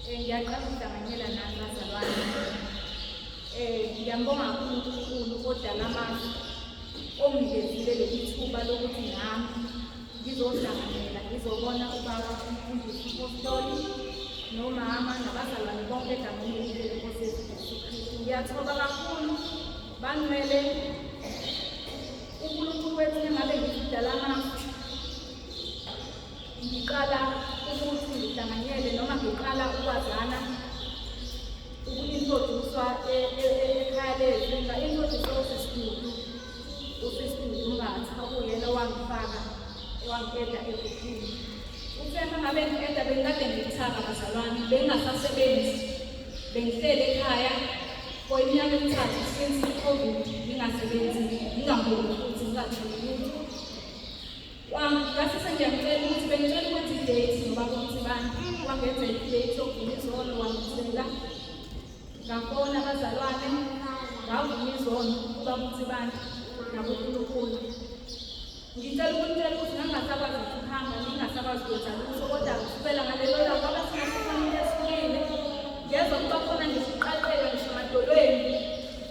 Ngiyaqala ukuhlanganyela nani bazalwane. Ngiyambonga kakhulu uNkulunkulu odala amasu onginikezile leli thuba lokuthi nami ngizohlanganyela ngizobona ubaba umfundisi umpostoli nomama nabazalwane bonke egameni elihle lenkosi yethu Jesu Kristu. Ngiyathoba kakhulu bangcwele uNkulunkulu wethu engabe ngidala amasu Ngiqala ukuthi ngihlanganyele noma ngiqala ukwazana uku-introduce-wa e, e, e, ekhaya lethu nga-introduce usisidudu usisidudu Mbatha okuyena owangifaka owangi-eda ebhukhini. Uthe uma ngabe ngi-eda bengikade ngikuthaka bazalwane bengingasasebenzi bengihlele ekhaya for iminyaka emithathu since i-COVID ngingasebenzi ngingaholi futhi ngingatholi lutho. Ngase sengiyamcela ukuthi bengicela ukwenza i-date nobaba uMthibane. Wangenzela i-date yokuvuma izono wangicela. Ngafona abazalwane ngavuma izono ubaba uMthibane nakuNkulunkulu. Ngicela ukunitshela ukuthi ngangingasakwazi ukuhamba, ngingasakwazi ukwenza lutho kodwa kusukela ngalelo langa kwaba sengathi into esukile. Ngezwa kuba khona ngisho uqaqeka ngisho emadolweni.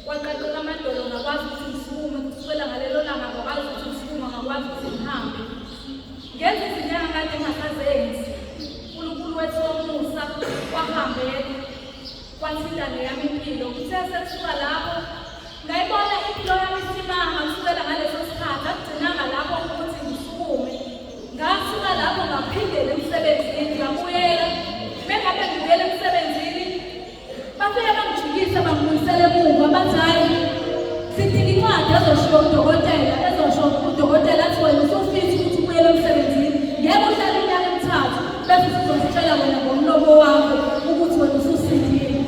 Kwaqaqeka amadolo ngakwazi ukuthi ngisukume kusukela ngalelo langa ngakwazi ukuthi ngisukume ngakwazi ukuthi ngihambe. Ngenza izinyanga kade ngingasazenzi. uNkulunkulu wethu womusa wahambela kwathinta neyami impilo. Kuthe sekusuka lapho ngayibona impilo yami isimama kusukela ngaleso sikhathi akugcinanga lapho ukuthi ngisukume. Ngasuka lapho ngaphindela emsebenzini ngabuyela. Mengabe ngibuyela emsebenzini Bafike bangijikisa bangibuyisela emuva bathi hhayi sidinga incwadi ezoshiwo udokotela ezosho udokotela athi wena usufisa ukuthi ubuyele emsebenzini ngeke uhlale iminyaka emithathu bese usuzositshela wena ngomlomo wakho ukuthi wena ususindile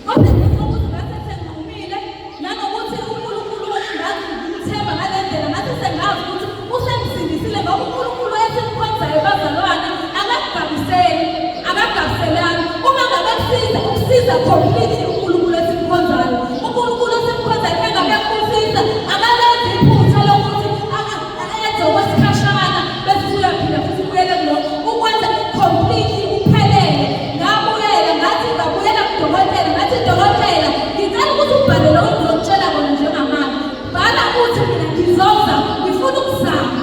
kodwa ngenxa yokuthi ngase senginqumile nanokuthi uNkulunkulu ngimthemba ngale ndlela ngathi sengazi ukuthi usengisindisile ngoba uNkulunkulu esimkhonzayo bazalwane akakugabiseli akagabiselani uma ngabe kusiza ukusiza completely uNkulunkulu esimkhonzayo uNkulunkulu esimkhonzayo engabe kusiza akalenzi iphutha lokuthi enze okwesikhashana bese usuyaphinda futhi ubuyele kulokho ukwenza completely uphelele ngabuyela ngathi ngabuyela kudokotela ngathi dokotela ngicela ukuthi ubhale lokho ngizokutshela kona njengamanje bhala uthi mina ngizoza ngifuna ukuzama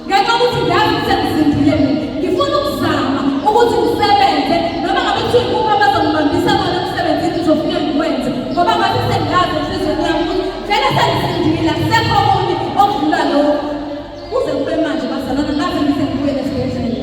ngenxa yokuthi ngiyazi ukuthi sengisindile mina ngifuna ukuzama ukuthi ngisebenze noma ngabe kuthiwa ikuphi abazongibambisa kona emsebenzini ngizofike ngikwenze ngoba ngathi sengiyazi enhliziyweni yami ukuthi vele sengisindile akusekho okunye okudlula lokhu kuze kube manje bazalwana ngaze ngize ngibuyele esibhedlela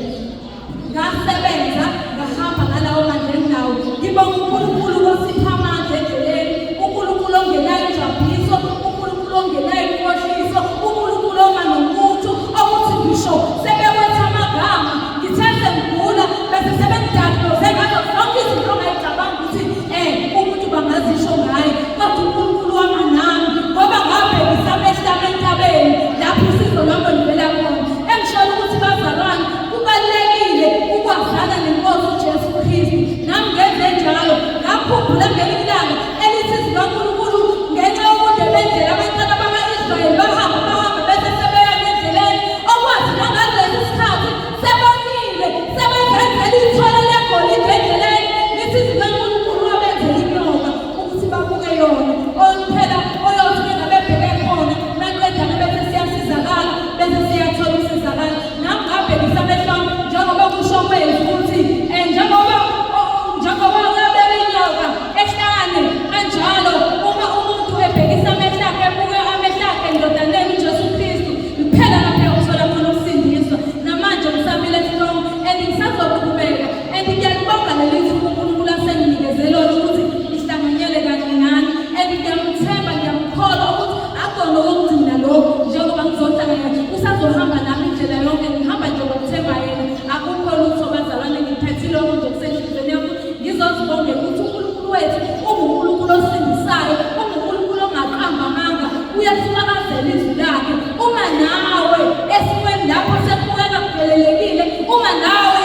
Ngasebenza ngahamba ngalawo mandla enginawo. Ngibonga uNkulunkulu osipha amandla endleleni, uNkulunkulu ongenayo injabuliso, uNkulunkulu ongenayo inkohliso, uNkulunkulu oma nomuntu okuthi ngisho sebekwetha amagama ngithe sengigula bese sebengidiagnose ngazo zonke izinto ongayicabanga ukuthi umuntu bangazisho ngaye kodwa uNkulunkulu wama nami ngoba ngabhekisa amehlo ami entabeni lapho usizo lwami oluvela khona engisholo ukuthi bazalwane Kubalulekile ukwazana neNkosi uJesu Kristu. Nami ngenze njalo, ngakhumbula ngelinye ilanga elithi izwi likaNkulunkulu ngenxa yobude bendlela abantwana bakwa-Israyeli bahamba bahamba bese sebeya endleleni okwathi nangalesi sikhathi sebonile sebenzenzela ithole legolide endleleni lithi izwi likaNkulunkulu wabenzela inyoka ukuthi babuke yona phela oyothi bengabe bheke khona maqedane bese siyasizakala bese siyathola usizakala Nami ngabhekisa amehlo ami njengoba kusho kwethu ukuthi njengoba uyabeka inyoka ehlane kanjalo uma umuntu ebhekisa amehlo akhe ebuke amehlo akhe endodaneni uJesu Kristu kuphela lapho uyothola khona ukusindiswa. Namanje ngisamile strong and ngisazoqhubeka and ngiyalibonga leli thuba uNkulunkulu asenginikeze lona ukuthi ngihlanganyele kanye nani and ngiyamthemba ngiyamkholwa ukuthi akukona okokugcina lokhu njengoba ngizohlangana usazohamba nami indlela yonke ngihamba nje ngokuthemba yena akukho lutho bazalwane ngiphethe lokho nje kusenhliziyweni yami ngizozibongela ukuthi uNkulunkulu wethu unguNkulunkulu osindisayo unguNkulunkulu ongaqamba amanga uyasifakazela izwi lakhe uma nawe esimweni lapho sekubukeka kudelelekile uma nawe